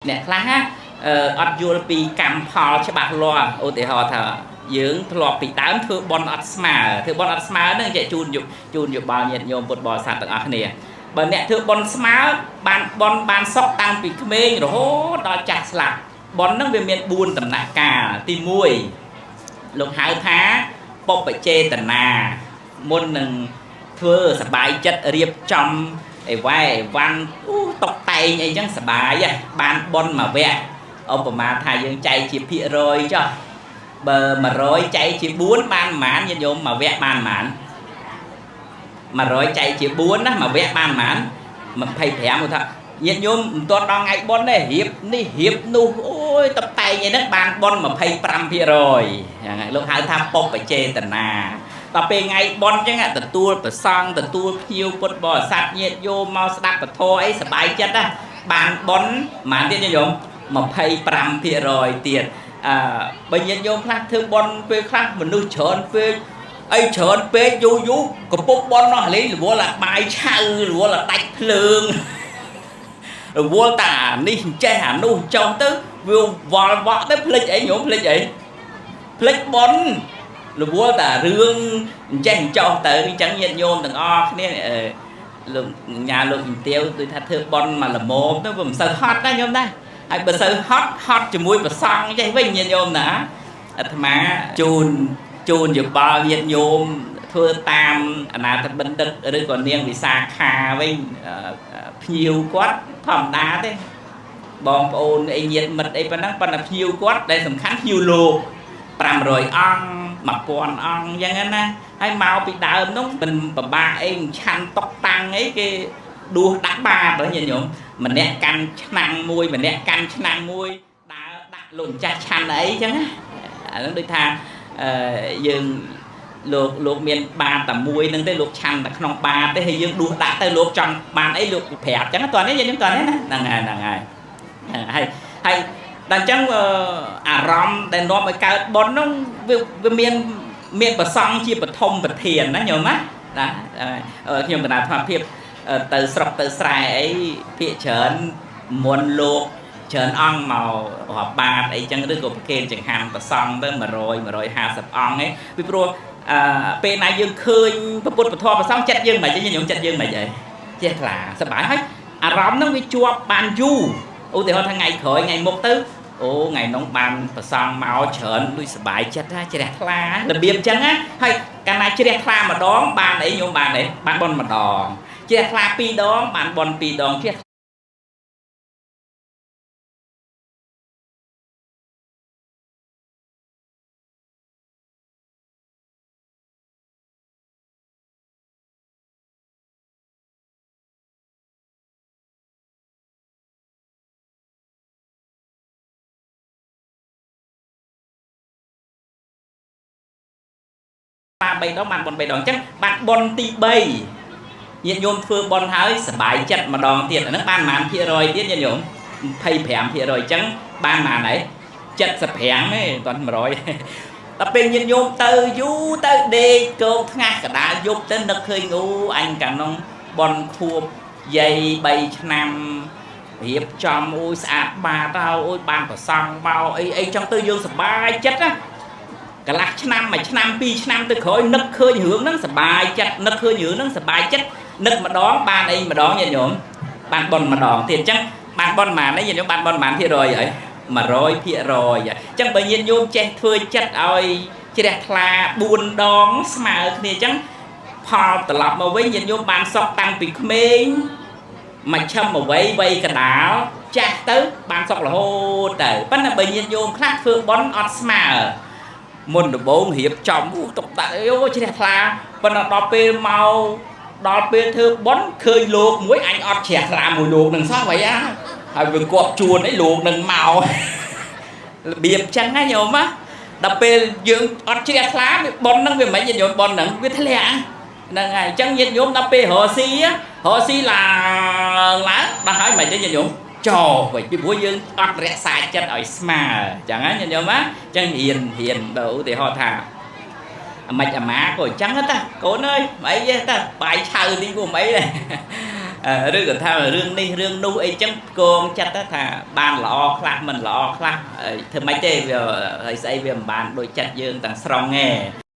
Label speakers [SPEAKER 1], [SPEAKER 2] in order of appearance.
[SPEAKER 1] អ្នកខ្លះណាអត់យល់ពីកម្មផលច្បាស់លាស់ឧទាហរណ៍ថាយើងធ្លាប់ពីដើមធ្វើបន់អត់ស្មើធ្វើបន់អត់ស្មើហ្នឹងចែកជូនជូនយោបល់ញាតិញោមពុទ្ធបរិស័ទទាំងអស់គ្នាបើអ្នកធ្វើបន់ស្មើបានបន់បានសុខតាំងពីក្មេងរហូតដល់ចាស់ស្លាប់បន់ហ្នឹងវាមាន4ដំណាក់កាលទី1លោកហៅថាបុព្វចេតនាមុននឹងធ្វើសបាយចិត្តរៀបចំអីវ៉ែអីវ៉ាន់អូតុកតែងអីចឹងសបាយបានបន់មួយវគ្គឧបមាថាយើងចែកជាភាគរយចុះបើ100ចែកជា4បានប៉ុន្មានញាតិញោមមួយវគ្គបានប៉ុន្មាន100ចែកជា4ណាមួយវគ្គបានប៉ុន្មាន25ឧទាហរណ៍ញាតិញោមមិនទាន់ដល់ថ្ងៃបុណ្យទេរៀបនេះរៀបនោះអូយតតែងអីហ្នឹងបានបុណ្យ25%ហ្នឹងហើយលោកហៅថាបុព្វចេតនាដល់ពេលថ្ងៃបុណ្យអញ្ចឹងទទួលប្រសង់ទទួលភ្ញៀវពុទ្ធបរិស័ទញាតិញោមមកស្ដាប់ពធអីសប្បាយចិត្តណាបានបុណ្យប៉ុន្មានទៀតញាតិញោម25%ទៀតអឺបើញាតិញោមខ្លះធ្វើបុណ្យពេលខ្លះមនុស្សច្រើនពេកអីច្រើនពេកយូរយូរកំពុងបុណ្យនោះលេងរវល់អាបាយឆៅរវល់អាដាច់ភ្លើងរវល់តានេះចេះអានោះចុះទៅវាវល់វក់ទៅភ្លេចអីញោមភ្លេចអីភ្លេចបុណ្យរវល់តារឿងចេះចុះទៅអញ្ចឹងញាតិញោមទាំងអស់គ្នាលោកញ៉ាលោកជំទាវដូចថាធ្វើបុណ្យមកល្មមទៅវាមិនសូវហត់ណាញោមណាហើយបើសូវហត់ហត់ជាមួយប្រសង់ចេះវិញញាតិញោមណាអាត្មាជូនជូនយោបល់ញាតិញោមធ្វើតាមអនាថបណ្ឌិតឬក៏នាងវិសាខាវិញភ្ញៀវគាត់ធម្មតាទេបងប្អូនអីញាតិមិត្តអីប៉ុណ្ណឹងប៉ុន្តែភ្ញៀវគាត់ដែលសំខាន់ភ្ញៀវលោក500អង្គ1000អង្គអញ្ចឹងណាហើយមកពីដើមនោះមិនពិបាកអីឆាន់តុកតាំងអីគេដួសដាក់បាតញាតិញោមម្នាក់កាន់ឆ្នាំងមួយម្នាក់កាន់ឆ្នាំងមួយដើរដាក់លោកម្ចាស់ឆាន់អីអញ្ចឹងណាអាហ្នឹងដូចថាយើងលោកមានបាតតែមួយហ្នឹងទេលោកឆាន់តែក្នុងបាតទេហើយយើងដួសដាក់ទៅលោកចង់បានអីលោកប្រាប់អញ្ចឹងតោះនេះយើងតោះនេះណាហ្នឹងហើយហ្នឹងហើយហើយហើយដល់អញ្ចឹងអារម្មណ៍ដែលនាំឲ្យកើតបុណ្យហ្នឹងវាមានប្រសង់ជាបឋមប្រធានណាញោមណាណាខ្ញុំកណ្ដាលអាត្មាភាពទៅស្រុកទៅស្រែអីភាកច្រើនមុនលោកច្រើនអង្គមករាប់បាតអីចឹងឬក៏ប្រគេនចង្ហាន់ប្រសង់ទៅ100 150អង្គឯងពីព្រោះពេលណាយើងឃើញពុទ្ធពធប្រសង់ចិត្តយើងមិនអីញោមចិត្តយើងមិនអីចេះថ្លាសប្បាយហើយអារម្មណ៍ហ្នឹងវាជាប់បានយូរឧទាហរណ៍ថាថ្ងៃក្រោយថ្ងៃមុខទៅអូថ្ងៃនោះបានប្រសង់មកច្រើនដូចសប្បាយចិត្តណាជ្រះថ្លារបៀបចឹងណាហើយកាលណាជ្រះថ្លាម្ដងបានអីញោមបានអីបានបុណ្យម្ដងជ្រះថ្លាពីរដងបានបុណ្យពីរដងជ្រះថ្លា3ដងបានបុណ្យ3ដងអញ្ចឹងបានបុណ្យទី3ញាតិញោមធ្វើបុណ្យហើយសប្បាយចិត្តម្ដងទៀតអាហ្នឹងបានប៉ុន្មានភាគរយទៀតញាតិញោម25%អញ្ចឹងបានប៉ុន្មានហើយ75ទេមិនទាន់100ដល់ពេលញាតិញោមទៅយូរទៅដេកគោកថ្ងាសកដាលយប់ទៅនឹកឃើញអូអញកាលនោះបុណ្យខួបយាយ3ឆ្នាំរៀបចំអូយស្អាតបាតហើយអូយបានប្រសង់មកអីអីចឹងទៅយើងសប្បាយចិត្តណាកន្លះឆ្នាំមួយឆ្នាំពីរឆ្នាំទៅក្រោយនឹកឃើញរឿងហ្នឹងសប្បាយចិត្តនឹកឃើញរឿងហ្នឹងសប្បាយចិត្តនឹកម្ដងបានអីម្ដងញាតិញោមបានបុណ្យម្ដងទៀតអញ្ចឹងបានបុណ្យប៉ុន្មានញាតិញោមបានបុណ្យប៉ុន្មានភាគរយហើយ100%អញ្ចឹងបើញាតិញោមចេះធ្វើចិត្តឲ្យជ្រះថ្លា4ដងស្មើគ្នាអញ្ចឹងផលត្រឡប់មកវិញញាតិញោមបានសុខតាំងពីក្មេងមជ្ឈិមវ័យវ័យកណ្ដាលចាស់ទៅបានសុខរហូតទៅប៉ុន្តែបើញាតិញោមខ្លះធ្វើបុណ្យអត់ស្មើមុនដំបូងរៀបចំតុកតាក់អូជ្រះថ្លាប៉ុន្តែដល់ពេលមកដល់ពេលធ្វើបុណ្យឃើញលោកមួយអញអត់ជ្រះថ្លាមួយលោកនឹងសោះវ៉ៃអាហើយវាគប់ជួនអីលោកនឹងមករបៀបចឹងណាញោមណាដល់ពេលយើងអត់ជ្រះថ្លាបុណ្យហ្នឹងវាមិនញាតិញោមបុណ្យហ្នឹងវាធ្លាក់ហ្នឹងហើយអញ្ចឹងញាតិញោមដល់ពេលរកស៊ីរកស៊ីឡើងឡើងដល់ហើយមិនទេញាតិញោមចោវិញពីព្រោះយើងអត់រក្សាចិត្តឲ្យស្មើអញ្ចឹងណាញាតិញោមណាអញ្ចឹងរៀនបើឧទាហរណ៍ថាអាម៉េចអាម៉ាក៏អញ្ចឹងតាកូនអើយមិនអីទេតាបាយឆៅនេះក៏មិនអីដែរ ឬក៏ថារឿងនេះរឿងនោះអីចឹងគងចិត្តថាបានល្អខ្លះមិនល្អខ្លះធ្វើម៉េចទេវាហើយស្អីវាមិនបានដូចចិត្តយើងទាំងស្រុងទេ។